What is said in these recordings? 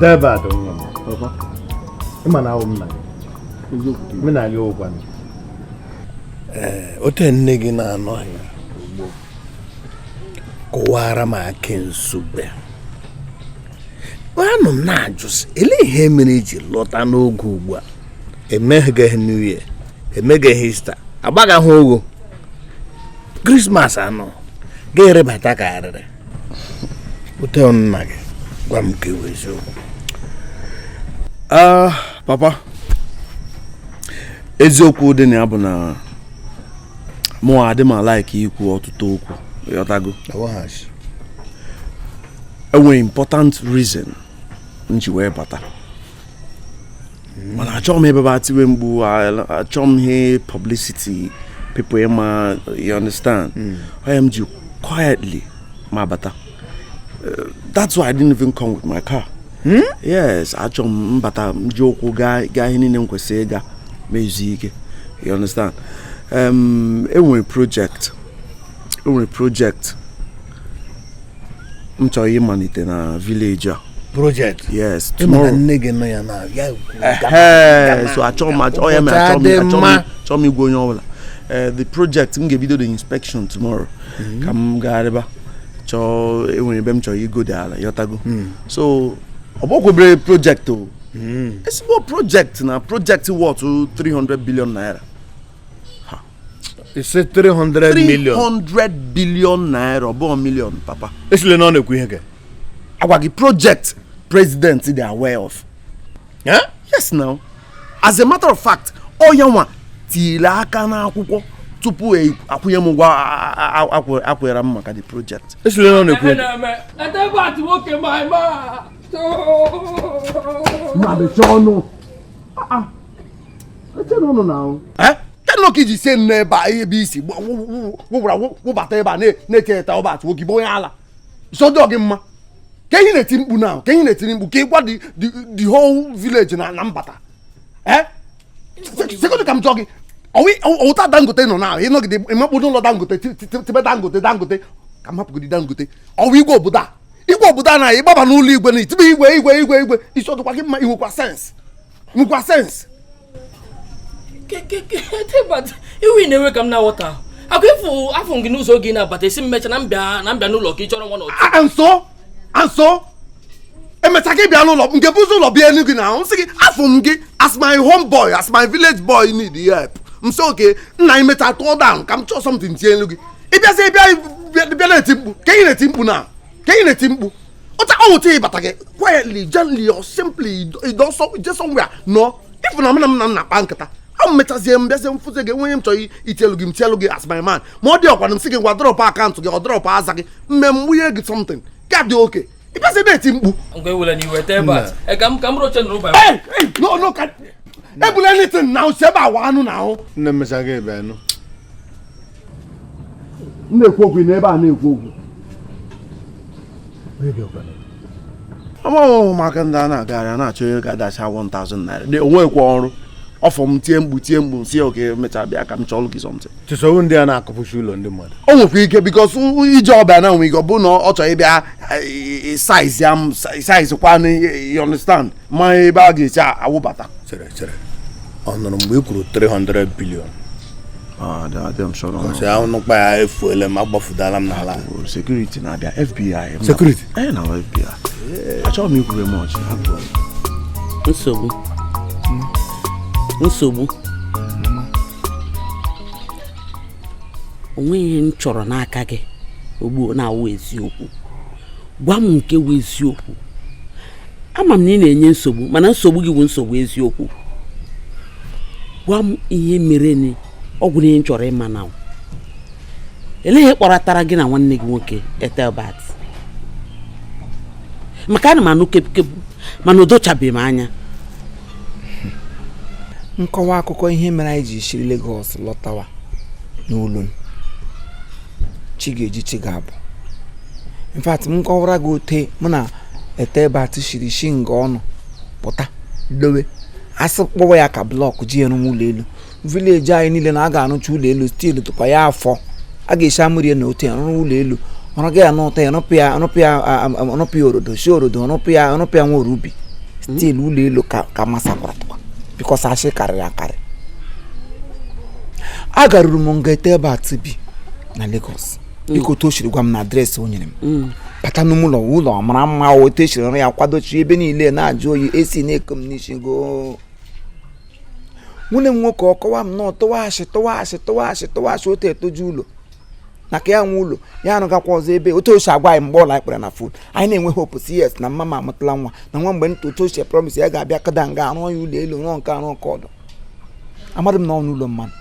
Ethelbert nwa m, ịma na awụ m na gị m na gị ụkwanụ. Ee, ote nne gị na-anọghị ugbo kụwara m akị nsugbe. Anọ m na-ajụsị, elee ihe mere iji lọta n'oge ugbu a? Emeghị New Year, emeghị Easter, agbagaghị ogo Christmas anọ ga-erebata ka arịrị ute nna gị. Gwa m ka ewu eziokwu. Ah, papa, eziokwu dị na ya bụ na mụ adị m a-like ikwu ọtụtụ okwu, ịghọtago? Ọwaghachi. Enwere important reason m ji wee bata, mana achọghị m ebe ba tiwe mgbu, achọghị m ihe publicity, people ịma, you understand? Onye m ji quietly ma bata. That's why I didn't even come with my car. Yes, achọrọ m mbata m ji ụkwụ gaa gaa ihe niile m kwesịrị ịga ma ezu ike, you understand? Enwere project m chọrọ ịmalite na village a. Project? Yes. Ịma na Tomorrow. nne gị nọ ya na ya. Ehe, so achọrọ m ọ ya mere achọrọ m Ụbọchị adị achọrọ m mma. achọrọ m igwe onye ọbụla. The project m ga-ebido the inspection tomorrow, ka m gagharịba chọọ enwere ebe m chọrọ igode ala, yọtago? So ọ bụkwebere project o, ezigbo project na project worth 300 billion naira. Ise 300 million? 300 billion naira, ọ bụghị million, papa. Esile na ọ na-ekwu ihe gị. Agwa gị, project president dị aware of. Eh? Yes now, as a matter of fact, ọ ya nwa tiri aka n'akwụkwọ tupu akwụnye m ụgwọ akwụnyere m maka the project. Esile na ọ na-ekwu ihe gị. Ethelbert nwoke ma ma. Mmechi ọnụ ọnụ na kedụ ka iji sie n'ebe a, ebe isi wụwara wụbata ebe a na-eche Ethelbert nwoke bụ onye ala sọdọ gị mma, ka ihe na-eti mkpu na ka ihe na-etiri mkpu ka ị gwa the whole village na mbata. Eh, second, ka m jụọ gị, ọwụta Dangote nọ na ịnọgide ịmakpu n'ụlọ Dangote, tibe Dangote, Dangote, ka m hapụgodi Dangote, ọwụ igwe obodo a, igwe obodo a na ịgbaba n'ụlọ igwe na itibe igwe, igwe, igwe, igwe, isi ọdụkwa gị mma? Inwekwa sense, nwekwa sense. Ethelbert, iwu ị na-enwe ka m na-aghọta akwa ịfụ afọ gị n'ụzọ oge ị na-abata, esi m mecha na mbịa na mbịa n'ụlọ ka ị chọrọ nwa n'otu. Nso nso emecha gị bịa n'ụlọ nke bụzi ụlọ bịa Enugu na m sị gị afọ m gị as my home boy, as my village boy need help. M sị oke nna, imecha tụọ down ka m chọọ something tie elu gị. Ịbịazi ịbịa bịa na-eti mkpu, ka ị na-eti mkpu na ka ị na-eti mkpu ụta ọ wụta ịbata gị quietly, gently or simply je somewhere nọ ịfụ na m na m na m na-akpa nkata ahụ, mechazie m bịazie mfụzie gị, enwenye m chọrọ itielu gị, m tielu gị as my man. Ma ọ dị ọkwa m sị gị ngwa, drop account gị, ọ drop aza gị mme m wunye gị something ka dị oke, ịbịazie na-eti mkpu. Ngwa, ewela n'iwe, Ethelbert. Ka m roche nụrụ ba. Hey, hey, no, no, ka ebula anything now, si ebe awa anụ na ahụ. Nne m mecha gị bịa nụ. M na-ekwu okwu n'ebe a na-ekwu okwu ọmụmụ ụmụaka ndị a na-agagharị a na-achọ onye ga-adacha 1000 naira dị onwekwa ọrụ ọfọ m tie mkpu, tie mkpu si oke mechaa bịa ka m chọọlụ gị something. Chụsọwụ ndị a na-akụpụchi ụlọ ndị mmadụ. O nwekwa ike because ije ọbịa na nwere ike ọ bụrụ na ọ chọrọ ịbịa size ya m size kwa, you understand, ma ebe a ga-esi awụbata. Chere, chere, ọ nụrụ mgbe ị kwuru 300 billion? Ah, adị m sure. Sị ahụ nụkpa ya efuele m, agbafudala m n'ala. Security na-abịa, FBI. Security? Eh, na FBI. Achọghị m ikwure much. Hapụ m. Nsogbu, nsogbu onweghị ihe m chọrọ n'aka gị ugbu na-awụ eziokwu. Gwa m nke wụ eziokwu. Ama m na ị na-enye nsogbu, mana nsogbu gị bụ nsogbu eziokwu. Gwa m ihe mere ni ọ gwụrụ. Ihe m chọrọ ịma na elee ihe kpọratara gị na nwanne gị nwoke Ethelbert, maka ana m anụ kepukepu mana o dochabeghị m anya. Nkọwa akụkọ ihe mere anyị ji shiri Lagos lọtawa n'ụlọ chi ga-eji chi ga-abụ. In fact, m kọwara gị ote mụ na Ethelbert shiri shi nga ọnụ pụta dowe asị kpọwa ya ka block ji eru ụlọ elu village anyị niile na a ga-arụcha ụlọ elu still tụkwa ya afọ a ga-esi amụrie na ote rụrụ ụlọ elu ọrụga ya n'ụtọ ya rụpụ ya rụpụ ya rụpụ ya orodo si orodo rụpụ ya rụpụ ya nwere ubi. Still ụlọ elu ka masakwara tụkwa because ashị karịrị akarị. Agaruru m nga Etebat bi na Lagos dịka otu o siri gwa m na address o nyere m. Bata n'ime ụlọ, ụlọ mara mma, otu esiri ọrụ ya kwadochi ebe niile na-ajụ oyi, esi na-eko m n'isi go. Nwunye m nwoke ọkọwa m nọ tụwa ashị tụwa ashị tụwa ashị tụwa ashị otu etoju ụlọ na ka ya nwe ụlọ ya arụgakwa ọzọ ebe otu osi agwa anyị mgbe ụlọ anyị kpara na phone. Anyị na-enwe hope si yes na mma m amụtala nwa na nwa mgbe nta otu osi promise ya ga-abịa kada nga arụọ ya ụlọ elu rụọ nke arụọ nke ọdọ. Amadị m na ọ n'ụlọ mmadụ.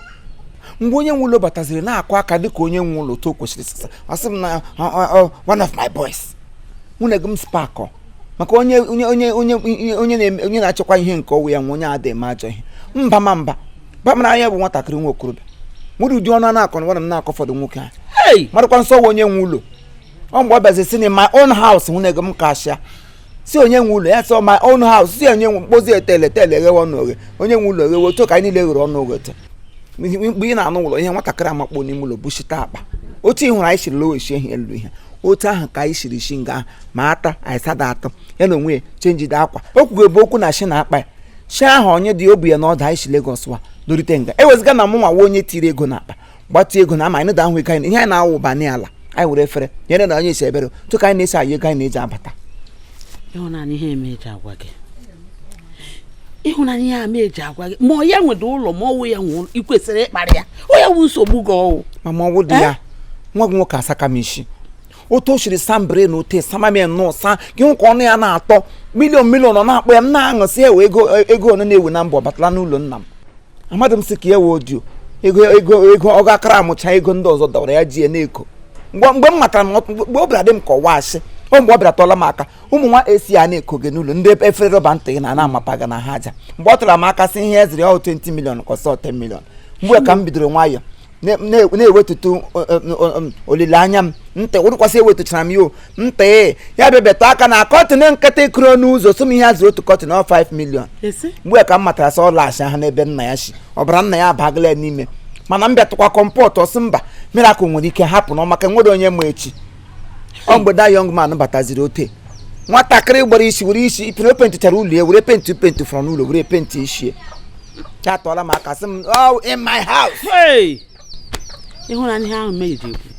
Mgbe onye nwe ụlọ bataziri na-akụ aka dịka onye nwe ụlọ otu o kwesịrị sịsa, ọ sị m na one of my boys. Nwunye gị m spakọ maka onye onye onye onye onye na-eme onye na-achịkwa ihe nke ọwụ ya nwe onye adịghị eme ajọ ihe mba ma mba ba mara anya bụ nwatakịrị nwa okorobịa nwere ụdị ọnụ a na-akọ na m na-akọ fọdụ nwoke ahụ. Hey! Marakwa nsọ wụ onye nwe ụlọ. Ọ mgbe ọ bịazi sị na my own house, nwunye gị m kashia si onye nwe ụlọ ya sị my own house, si onye nwe mkpozi etele etele eghewe ọnụ oghe, onye nwe ụlọ eghewe otu ka anyị niile ghere ọnụ oghe te. Mgbe ị na-anụ ụlọ ihe nwatakịrị amakpo n'ime ụlọ bushite akpa otu ị hụrụ anyị siri lowe esi ehi elu ihe otu ahụ ka anyị siri shi nga ahụ ma ata anyị sada atọ ya na onwe ya chenjide akwa o kwugo ebe okwu na shi na akpa ya shi ahụ onye dị obu ya na ọdụ anyị si Lagos wa dorite nga eweziga na mụnwa nwa onye tiri ego n'akpa gbatụ ego na ama anyị da ahụ ego anyị ihe anyị na-awụ ụba n'ala anyị were efere nyere na onye esi ebere tụ ka anyị na-esi ayọ ego anyị na-eji abata. Ịhụnanya ihe eme eji agwa gị, ịhụnanya ihe ama eji agwa gị, ma ọ ya nwede ụlọ ma ọ wụ ya nwe ụlọ, ị kwesịrị ịkparị ya, ọ ya wụ nsogbu gị ọwụ. Mama, ọwụ dị ya nwa gị nwoke asaka m isi otu o siri sambere na ote samamie nnọọ sa gị hụ ka ọnụ ya na-atọ million million ọ na-akpọ ya m na-aṅụ sị ewe ego ego one na-ewe na mbọ batala n'ụlọ nna m. Amadị m sị ka ya wee odio ego ego ego ọ ga-akara amụcha ego ndị ọzọ dọrọ ya ji ya na-eko mgbe m matara m mgbe ọ bịara dị m ka ọwa asị ọ mgbe ọ bịara tọọla m aka ụmụ nwa esi ya na-eko gị n'ụlọ ndị efere rọba ntị gị na na-amapa gị na ha aja mgbe ọ tọrọ m aka sị ihe eziri ọ 20 million ka ọsọ 10 million mgbe ka m bidoro nwayọọ na-ewetutu olileanya m ntị wụrụkwasị ewetụchara m ya o ntị ya bịa bịata aka na curtain nkịtị kụrụ n'ụzọ sị m ihe azụrụ otu curtain ọ 5 million. Esi? Mgbe ka m matara sị ọ laghachi ahụ n'ebe nna ya si ọbara nna ya abagala ya n'ime mana m bịatụkwa comport ọsị mba miracle nwere ike hapụ na maka nwere onye ma echi. Ọ mgbe da young man bataziri ote nwatakịrị gbara isi were isi pere pentịchara ụlọ ya were penti penti fọrọ n'ụlọ were penti isi ya tọọla m aka sị m, oh, in my house. Hey! Ịhụnanya ihe ahụ meji ekwu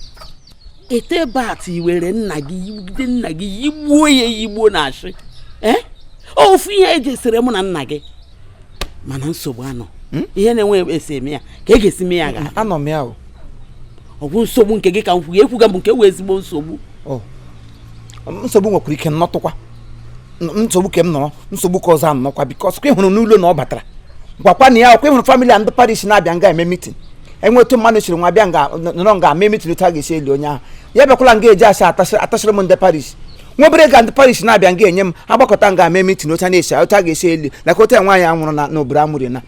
Etebat were nna gị yigide nna gị yigbuo ya yigbuo na ashị ee ofu ihe eji esere mụ na nna gị mana nsogbu anọ ihe na-enwe esi eme ya ka e ga-esi mee ya ga Anọ m ya o. Ọ bụ nsogbu nke gị ka m kwuga ekwuga m nke wee ezigbo nsogbu. Oh. Nsogbu nwekwara ike nnọtụkwa nsogbu ka m nọrọ nsogbu ka ọzọ anọkwa because kwa ịhụrụ n'ụlọ na ọ batara gwakwa na ya ọkwa ịhụrụ family ndị parish na-abịa nga eme meeting enwetụ mmadụ siri nwa bịa nga nọrọ nga mee meeting otu a ga-esi eli onye ahụ ya bịakwala nga eji asị atachịrị m ndị parish nwa obere ga ndị parish na-abịa nga enye m agbakọta nga mee meeting otu a na-esi otu a ga-esi eli laka otu a nwaanyị a nwụrụ na n'obodo amụrụ na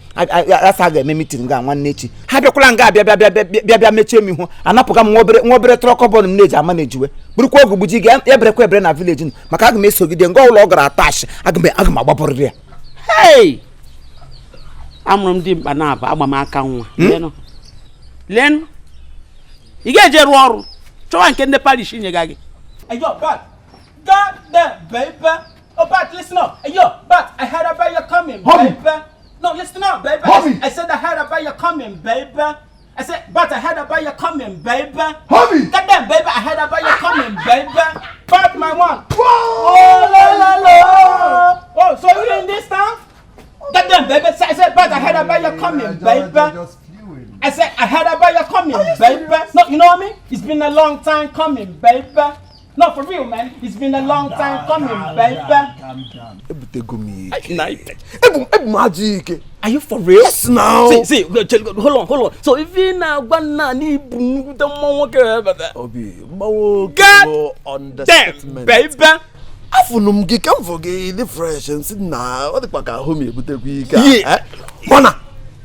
asa ga-eme meeting nga nwanne echi ha bịakwala nga abịa bịa bịa bịa bịa bịa mechie m ihu anapụga m nwa obere trọkọbọn m na-eji ama na-ejiwe burukwa ogugbuji ga eberekwa ebere na village nụ maka aga m esogide nga ụlọ ọ gara atashi aga m agbapụrịrị ya. Hey! Amụrụ m dimkpa na-abụ agba m aka nwa. Leenụ, leenụ, ị ga-eje rụọ ọrụ chọwa nke ndị parish nyega gị. Hey yo, Bat. God damn, baby. Oh, Bat, listen up. Hey yo, Bat, I heard about you coming, Homie. baby. No, listen up, baby. Homie. I said I heard about you coming, baby. I said, Bat, I heard about you coming, baby. Homie. God damn, baby, I heard about you coming, baby. Bat, my one. Oh, la, la, la. Oh, so you in this town? God damn, baby. I said, Bat, I heard about you coming, baby. I said, I heard about you coming, baby. No, you know what I mean? It's been a long time coming, baby. No, for real, man. It's been a long time coming, baby. Ebutego m ike ebu m ajọ ike. Are you for real? Yes now. See, see, hold on, hold on. So if ị na-agwa nna na ibu nnukwute mmụọ nwoke ebe Obi mgbanwe. God Understatement. Damn, baby. Afụnụ m gị ka m fụ gị dị fresh nsị na ọ dịkwa ka ahụ m ebutekwa ike a, Yeah. eh? Mana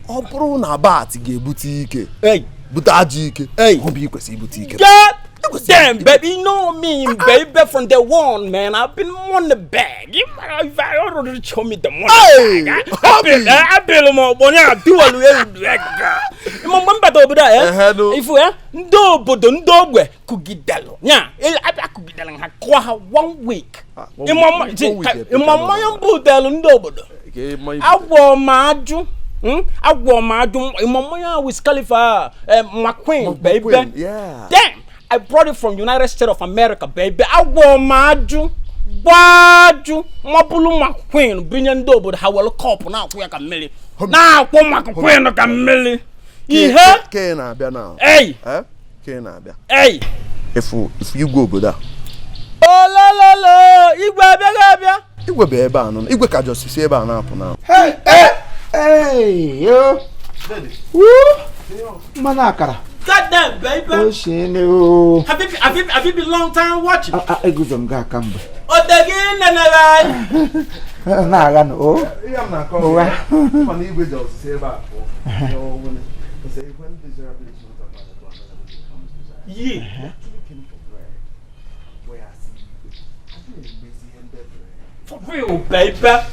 ọ bụrụ na Bat ga-ebute ike Hey, bute ajọ ike Hey. ọ bụ ị kwesịrị ibute ike. God damn, baby. You know me, baby, from the one, man. I've been on the bag. You might if I already show me the money Hey, bag. I been, I been on my money. I do a little bag. Ịma mgbe m bata obodo a, eh? Ehe, Ifu ya, ndị obodo, ndị ogbe kụgidelụ. Nya, abịa kụgidere ha, kụọ ha one week. Ịma ịma mmanya mbụ delụ ndị obodo. Agwọ m ajụ. Agwọ m ajụ. Ịma mmanya Wiz Khalifa, McQueen, baby. Damn, I brought it from United States of America, baby. Agwọ m ajụ. Gbajụ mabụlụ McQueen binye ndị obodo, ha were kọpụ na-akwụ ya ka mmiri, na-akwụ McQueen ka mmiri. Ihe Ke na-abịa na Ei! Ke na-abịa. Ei! Efu igwe obodo a. Olololo, igwe abịaghị abịa. Igwe bụ ebe a nọ. Igwe ka jọsisi ebe a na-apụ na. Hey, hey, hey, yo. Woo! Mmanụ akara. God damn, baby. O shene o. Have you been long time watching? Eguzo m gị aka mgbe. Ode gị nenere anyị. Na-agha na o. Ihe m na-akọ. Ụwa. Mana igwe jọsisi ebe a pụọ. Yi. For real, baby.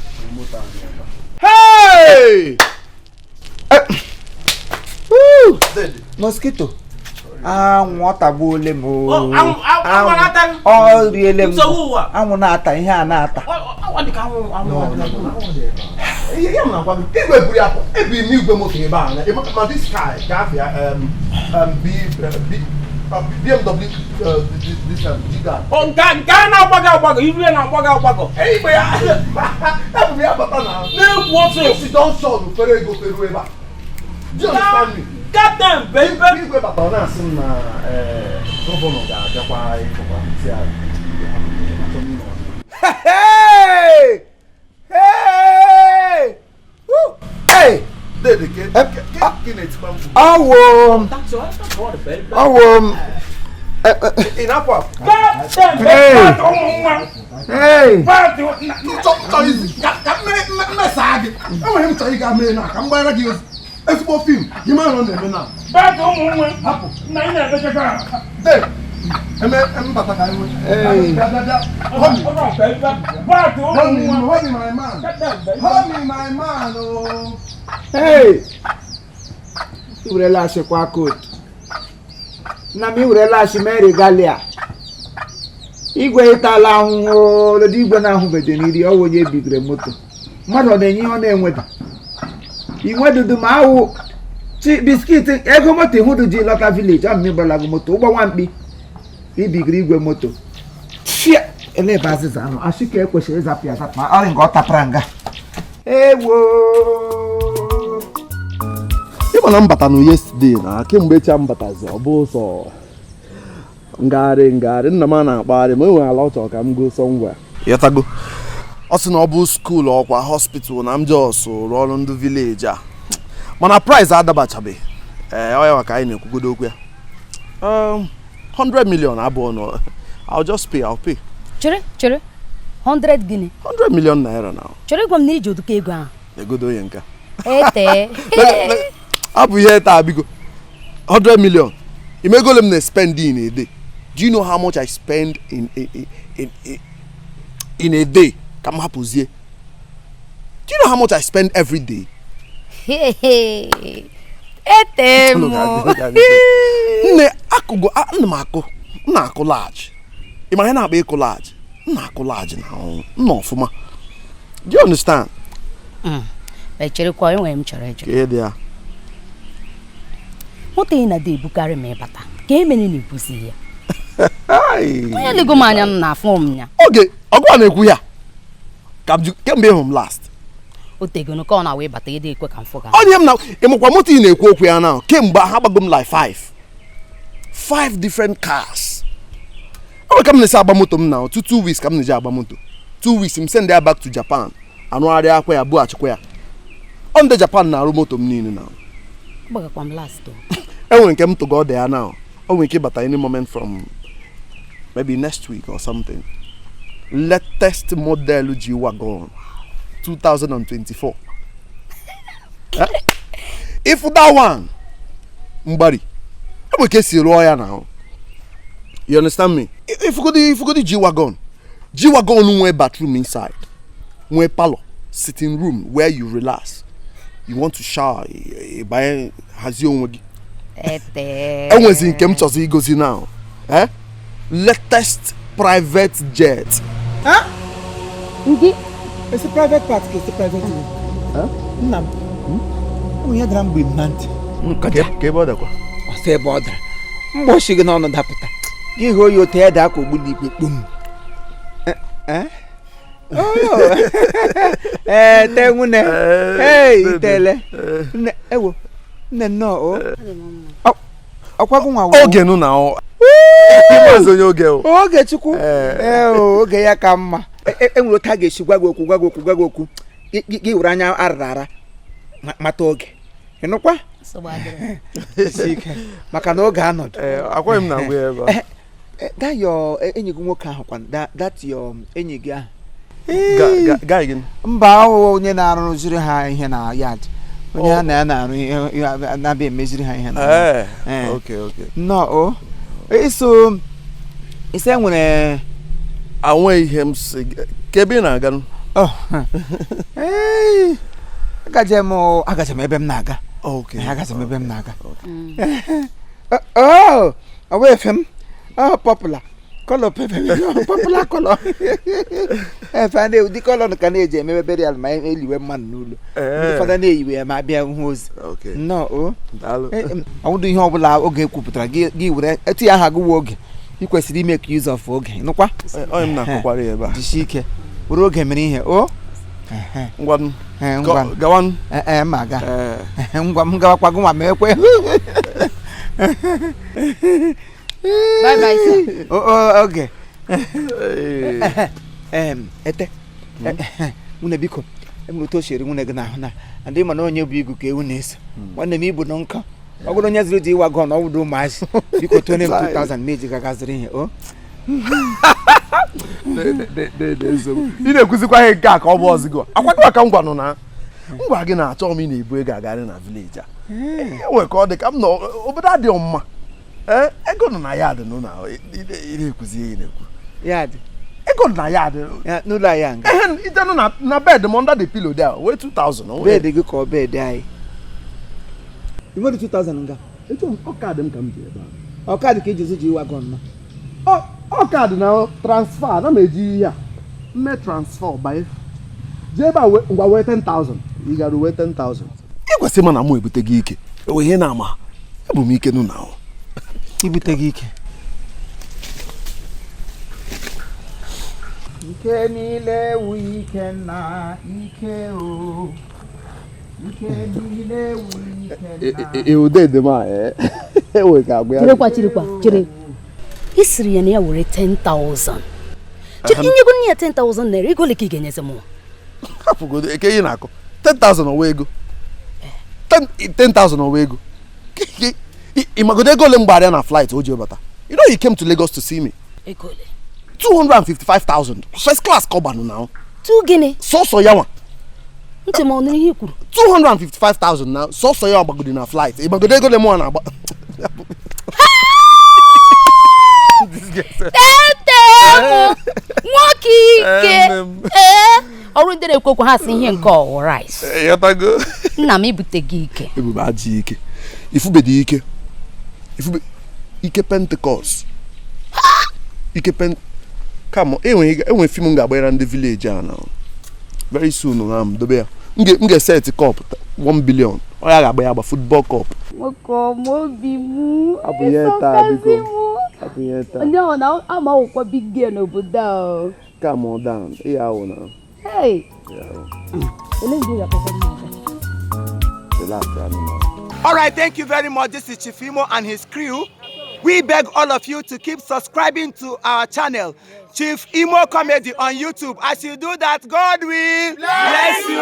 Hey! Woo! Mosquito. Anwụ ọ tagbuole m o. Anwụ na-ata gị? Ọ riele m. Nsogbu ụwa. Anwụ na-ata, ihe a na-ata. Ọ dị ka anwụ anwụ. Ihe m na-agwa gị, igwe buru ya pụ, ebi m igwe moto ebe a na ma this car gafee BMW, this Giga. Ọ nke a na-agbagọ agbagọ, iru ya na-agbagọ agbagọ. Igwe ya ebu ya bata na Na-ekwu otu. Si junction fere ego feruo ebe a. Do you understand me? God damn, baby. Igwe bata, ọ na-asị m na gọvanọ ga-abịakwa ịkọkwa ntị a. Hey! Hey! Woo! Hey! Dede, ke ke na-etikwa mkpu. Ọwụ m. That's all, that's all, baby. Ọwụ m. Ị na-apụ apụ. God damn, Hey. baby. Ụmụ nwa. Hey! Chọ izi ka mmesa gị. Enwere m chọrọ ịga mee na ka m gbara gị ezigbo fim gị mara na ọ na-eme na. Bad ụmụ nwa. Hapụ. Na ị na-emechakwa. Dede, eme mbata ka anyị nwee. Hey. Bịa, bịa, bịa. Homie, Bad ụmụ homie, nwa. homie, my man. God damn, baby. Homie, my man, oh. Hey! I werela asị kwa kootu. Nna m, i werela asị mee regalia. Igwe ịtala ahụhụ, oledo igwe na-ahụbeghị n'iri ọwụ onye bigere moto. Mmadụ ọ na-enye ihe ọ na-enweta. Inwedudu ma awụ chi biscuit ego moto ihudu ji lọta village ọ mma gị moto ụgbọ nwamkpi ibigiri igwe moto. Fia! Ele ebe azịza ahụ asị ka ekwesịrị ịzapụ ya azapụ ma ọrị nga ọ tapara nga. Ewo! Ịma na m bata na yesterday, na kemgbe echi m batazi, ọ bụ sọ ngagharị ngagharị nna m a na-akpagharị ma enwere ala ọ chọrọ ka m go somewhere. Ịghọtago, ọ sị na ọ bụ school ọkwa hospital na m jos rụọ ọrụ ndị village a, mana price adabachabeghị. Ee, ọ ya ka anyị na-ekwugodo okwu ya. 100 million abụọ nọ. I'll just pay, I'll pay. Chere, chere, 100 gịnị? 100 million naira now. Chere, ịgwa m na iji oduka ego ahụ? Egodo onye nka. Ete. Abụ ihe taa, biko, 100 million imegole m na spend in a day. Do you know how much I spend in a day? Ka m hapụzie, do you know how much I spend every day? Ete m. Nne, akụgo nna m akụ, m na-akụ large. Ị mara ihe na-akpa ịkụ large? M na-akụ large na nna ọfụma. Do you understand? Echerekwa, enwere m chọrọ ịjụ. Ka ihe dị ya. Moto ị na-ada ebukarị ma ịbata, ka e mere na ebuzi ya? Ai. Onye lego m anya m na-afụ m ya. Oge ọgụ a na-ekwu ya ka m kemgbe ịhụ m last. O tegonu ka ọ na wee bata ịdị ekwe ka m fụ ga. Onye m na ịmụkwa moto ị na-ekwu okwu ya na kemgbe ha gbago m like five different cars. Ọ nwere ka m na-esi agba moto m na 2 weeks, ka m na-eji agba moto 2 weeks, m send ya back to Japan, arụgharị akwa ya, bughachikwa ya. Ọ ndị Japan na-arụ moto m niile na. Agbagakwa m last o. Enwere nke m tụgo ọ dị ya now. O nwere ike ịbata any moment from maybe next week or something. Latest model G wagon 2024. Eh? If that one mgbari enwere ka esi rụọ ya na, you understand me? Ifugodi G wagon, G wagon nwee bathroom inside, nwee parlour, sitting room where you relax, you want to shower, ị banye hazie onwe gị. Ete. Enwezi nke m chọzọ igozi now. Eh? Latest private jet. Ndị Esi private part ka esi private room. Nna m, onye dara mgbe m na ntị. Ka ebe ọ dakwa. Ọsọ ebe ọ dara. Mgbochi gị n'ọnụ dapụta. Gị hụ oyi otu ya daa ka ogbu n'ikpe kpum. Ee, te nwune. Ee, itele. Nne, ewo. Nne nnọọ o. Ọkwago nwa wo. Oge nụ na ọ. Ịmazi onye oge o. Oge Chukwu. Ee, o, oge ya ka mma. E nwere otu a ga-esi gwa gị okwu gwa gị okwu gwa gị okwu. Gị were anya arara ara mata oge. Ị nụkwa? Isi ike. Maka na oge anọdụ. Ee, akwaghị m na agwa ya ebe a. That your enyi gị nwoke ahụ kwan that your enyi gị ahụ. Guy gị. Mba, ahụ onye na-arụziri ha ihe na yard. Onye ha na ya na-arụ ihe na-abịa emeziri ha ihe na yard. Ee. Okay, okay. Nnọọ o. Iso ise nwere Anwe ihe m si ka ebe ị na-aga nụ? Oh. Ee, agaje m ebe m na-aga. Okay. Agaje m ebe m na-aga. Oh, ọ bụ efe m. Oh, popular. Color pepe. Popular color. Efe a na ụdị color ka na-eji emebe burial ma eliwe mmadụ n'ụlọ. Ndị fada na-eyiwe ya ma abịa hụ ozu. Okay. Nnọọ o. Daalụ. Ọ bụdụ ihe ọbụla oge kwupụtara gị were etu ya aha gị oge. Ị kwesịrị ime ka use of oge. Nụkwa? Onye m na-akọkwara ya ebe a. Jisie ike. Were oge mere ihe o. Ngwa. Ngwa. Gawanụ. Ee, ma aga. Ngwa m gawakwa gị nwa ma ekwe. Bye bye, sir. Oge. Ete. Nwunye biko, enwere otu o si eri nwunye gị n'ahụ na ndị ma na onye bụ igu ka ewu na-eso. Nwanne m ibu nọ nkọ. Ọ bụrụ onye zụrụ ji wagon ọ wụdo ụmụazị. Biko tone m 2000 ma eji gagaziri ihe o. Ị na-ekwuzikwa ihe nke a ka ọ bụ ọzịgo. Akwa ka m gwanụ na ngwa gị na-achọ m ị na-ebu ego agarị na village a. Enwe ka ọ dị ka m nọ obodo adịghị mma. Ee, ego nọ na ya dị nụ na ị na-ekwuzi ihe ị na-ekwu. Ya dị. Ego nọ na ya dị. N'ụlọ anyị nga. Ehe, ite nọ na bed m under the pillow there, wee 2000. Bed gị ka ọ bed anyị. Ị nwere 2000 nga? Ọ kaadị m ka m ji ebe a. Ọ kaadị ka iji zụ ji wagon nọ. Ọ kaadị na transfer, ana m eji ihe a. Mme transfer banye. Jee ebe a ngwa wee 10,000. Ị gara wee 10,000. Ị kwesịrị ma na mụ ebute gị ike. Ewe ihe na-ama. Ebu m ike nụ na ahụ. Ibute gị ike. Ike niile wu ike na ike o. Ike niile wu ike na. Iwude dị ma ewe ka agwa ya. Chirekwa chirekwa chere. Ị sịrị ya na ya were 10,000. Chere inyego nne ya 10,000 naira ego ole ka ị ga-enyezi m? Hapụgodo eke ihe na-akọ. 10,000 ọwa ego. 10,000 ọwa ego. Ị magodo ego ole m gbara ya na flight o ji bata. You know he came to Lagos to see me. Ego ole? 255,000. First class ka ọ gbanụ now. Tu gịnị? Sọsọ ya nwa. Ntị m ọ nụrụ ihe i kwuru. 255,000 na sọsọ ya gbagodi na flight. Ị magodo ego ole mụ na-agba. Tete m nwoke ike. Ee, ọrụ ndị na-ekwu okwu ha si ihe nke ọwụ rice. Ịghọtago? Nna m ibute gị ike. Ebube ajị ike. Ifubedi ike. Ifube ike Pentecost. Ike pen Come enwe film m ga-agbanyere ndị village a na very soon na m dobe ya. M ga-eset cup 1 billion. Ọ ya ga-agba ya agba football cup. Nwoke ọma obi m. Ọ bụ ihe taa biko. Ọ bụ ihe taa. Ndị ahụ na ama akwụkwọ big girl n'obodo a. Calm on down. Ihe ahụ na. Hey. Ele ndị ga-akpọkọ m aga. Relax, anụ. All right, thank you very much. This is Chief Imo and his crew. We beg all of you to keep subscribing to our channel, Chief Imo Comedy on YouTube. As you do that, God will bless you.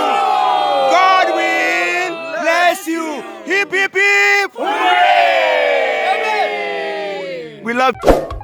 God will bless you. Hip, hip, hip. Hooray! We love you.